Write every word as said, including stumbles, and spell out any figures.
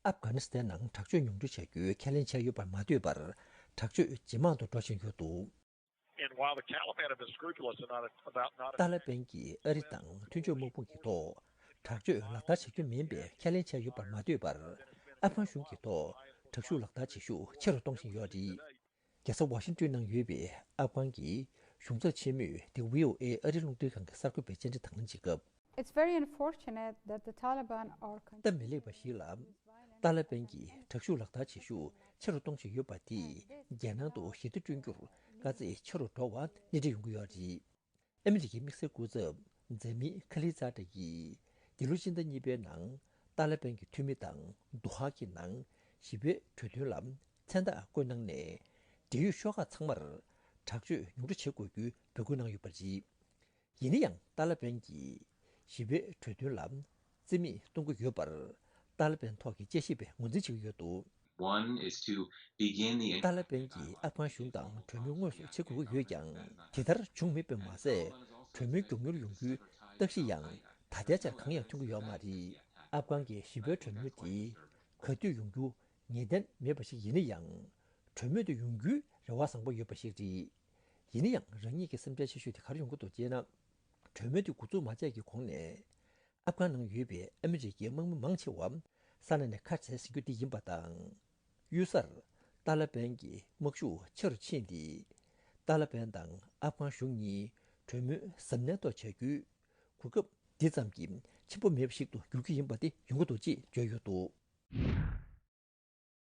ཨབ་གྷ་ནི་སི་ཐན་ནང་དྲག་སྤྱོད་ཉུང་འཕྲི་བྱ་རྒྱུའི་ཁས་ལེན་བྱས་ཡོད་པར་མ་ལྟོས་པར། དྲག་སྤྱོད་ཇེ་མང་དུ་འགྲོ་བཞིན་ཡོད་འདུག And while the Taliban have been scrupulous and not about not ཏཱ་ལ་པན་གྱིས་ཨ་རི་དང་མཐུན་ཕྱོགས་དམག་དཔུང་གི་ཐོག་དྲག་སྤྱོད་ལག་བསྟར་བྱ་རྒྱུ་མིན་པའི་ཁས་ལེན་བྱས་ཡོད་པར་མ་ལྟོས་པར། ཨབ་གྷན་གཞུང་གི་ཐོག་དྲག་ཤུགས་ལག་བསྟར་བྱེད་ཤུགས་ཆེ་རུ་གཏོང་བཞིན་ཡོད་རེད། རྒྱལ་ས་ཝ་ཤིང་ཏོན་ནང་ཡོད་པའི་ཨབ་གྷན་གྱི་གཞུང་ཚབ་ཆེན་མོས་The VOA ཨ་རི་རླུང་འཕྲིན་ཁང་གི་གསར་འགོད་པའི་བཅར་འདྲི་དང་ལེན་བྱེད་སྐབས། It's very unfortunate that the Taliban are སྟབས་མི་ལེགས་པ་ཞིག་ལ། ཏཱ་ལ་པན་གྱིས་དྲག་ཤུགས་ལག་བསྟར་བྱེད་ཤུགས་ཆེ་རུ་གཏོང་བཞིན་ཡོད་པ་དེས་རྒྱལ་ནང་དུ་ཞི་བདེ་བསྐྲུན་རྒྱུར་དཀའ་ཚེགས་ཆེ་རུ་འགྲོ་བ་སྣེ་ཁྲིད་ཡོང་གི་ཡོད་རེད། ཨ་མི་རི་ཀའི་དམིགས་བསལ་སྐུ་ཚབ་མཛད་མི་ཁ་ལི་ཙ་ཏྲ་ཡིས་འདི་ལོ་སྤྱི་ཟླ་གཉིས་པའི་ནང་ཏཱ་ལ་པན་གྱི་འཐུས་མི་དང་དོ་ཧ་གི་ནང་ཞི་བའི་གྲོས་མཐུན་ལ་མཚན་རྟགས་བཀོད་གནང་ནས། འབྲེལ་ཡོད་ཤོག་ཁག་ཚང་མར་དྲག་སྤྱོད་ཉུང་འཕྲི་བྱེད་དགོས་རྒྱུའི་འབོད་སྐུལ་གནང་ཡོད་པ་རེད། ཡིན་ན་ཡང་ཏཱ་ལ་པན་གྱིས་ཞི་བའི་གྲོས་མཐུན་ལ་རྩིས་མེད་གཏོང་གི་ཡོད་པར་ཏཱ་ལ་པན་ཐོག་གི་དཔྱད་ཞིབ་པས་ངོས་འཛིན་བྱེད་ཀྱི་ཡོད་འདུག One is to begin the ཏཱ་ལ་པན་གྱིས་ཨབ་གྷན་གཞུང་དང་གྲོས་མོལ་དངོས་སུ་བྱེད་དགོས་ཀྱི་ཡོད་ཀྱང་། དེ་ལྟར་བྱུང་མེད་པས་མ་ཟད། གྲོས་མོལ་མགྱོགས་མྱུར་ཡོང་རྒྱུའི་རྟགས་གཞི་ཡང་ད་ལྟའི་ཆར་གང་ཡང་ཐོན་གྱི་ཡོད་མ་རེད། ཨབ་གྷན་གྱི་ཞི་བའི་གྲོས་མོལ་དེ་ག་དུས་ཡོང་རྒྱུ་ངེས་གཏན་མེད་པ་ཞིག་ཡིན་ན་ཡང་། གྲོས་མོལ་དེ་ཡོང་རྒྱུའི་རེ་བ་བཟང་པོ་ཡོད་པ་ཞིག་རེད། ཡིན་ན་ཡང་རང་ཉིད་ཀྱི་བསམ་འཆར་ཆེ་ཤོས་དེ་ག་རེ་ཡོང་གི་འདུག་ཅེ་ན། གྲོས་མོལ་དེ་འགོ་འཛུགས་མ་བྱས་ཀྱི་གོང་ནས། ཨབ་གྷན་ནང་ཡོད་པའི་ཨ་མི་རི་ཀའི་དམག་མི་མང་ཆེ་བ་ས་གནས་ནས་ཁ་བྲལ་ཟིན་རྒྱུ་དེ་ཡིན་པ་དང་། གཡུལ་སར་ཏཱ་ལ་པན་གྱི་དམག་ཤུགས་ཆེ་རུ་ཕྱིན་ཏེ། ཏཱ་ལ་པན་དང་ཨབ་གྷན་གཞུང་གཉིས་གྲོས་མོལ་གཟབ་ནན་ཐོག་བྱ་རྒྱུའི་གོ་སྐབས་འདི་ཙམ་གྱིས་ཆེན་པོ་མེད་པ་ཞིག་ཏུ་འགྱུར་གྱི་ཡིན་པ་དེ་ཡོང་གི་འདུག་ཅེས་བརྗོད་ཡོད་འདུག